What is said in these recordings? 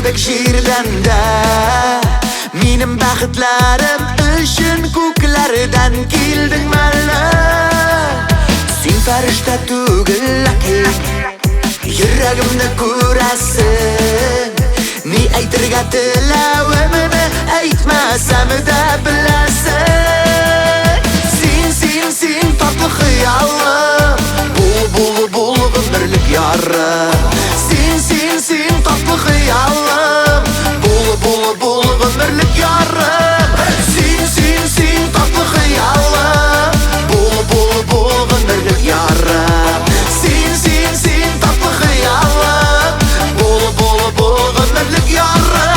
кебек җирдән дә минем бәхетләрем өчен күкләрдән килдең мәллә? Син фәрештә түгел, ләкин йөрәгемне күрәсең. Ни әйтергә теләвемне әйтмәсәм дә беләсең. Син, син, син татлы хыялым, бул, бул, бул гомерлек ярым. Син, син, син татлы хыялым, бул, бул, бул гомерлек ярым. Син, син, син татлы хыялым, бул, бул, бул гомерлек ярым. Син, син, син татлы хыялым, бул, бул, бул гомерлек ярым.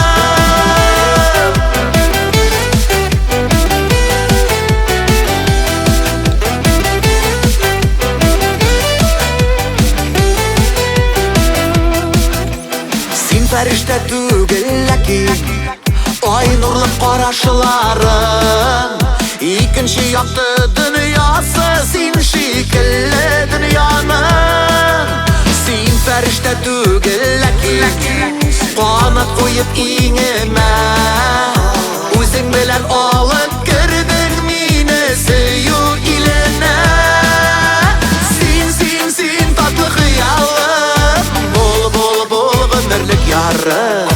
Син фәрештә түгел, ләкин ай нурлы карашларың икенче якты дөньясы син шикелле дөньяның. Син фәрештә түгел, ләкин канат куеп иңемә үзең белән алып кердең мине сөю иленә. Син, син, син татлы хыялым, бул, бул, бул гомерлек ярым.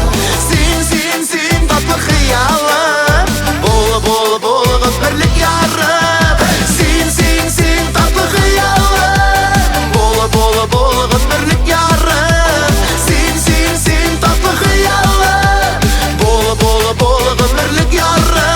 Син, син, син татлы хыялым, бул, бул, бул гомерлек ярым. Син, син, син татлы хыялым, бул, бул, бул гомерлек ярым. Син, син, син татлы хыялым, бул, бул, бул гомерлек ярым.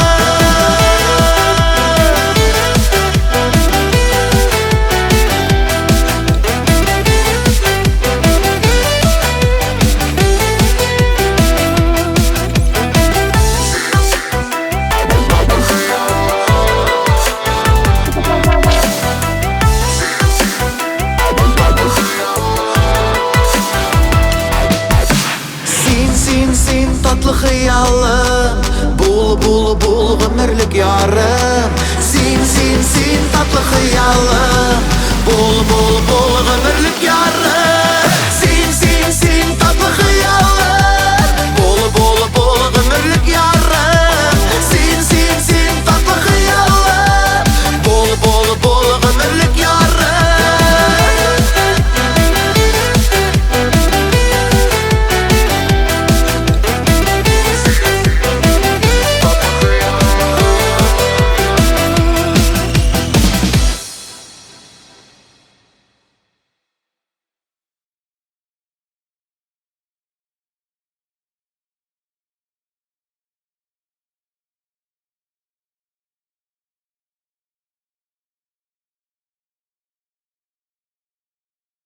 Син, син, син татлы хыялым, бул, бул, бул гомерлек ярым. Син, син, син татлы хыялым, бул, бул, бул гомерлек ярым.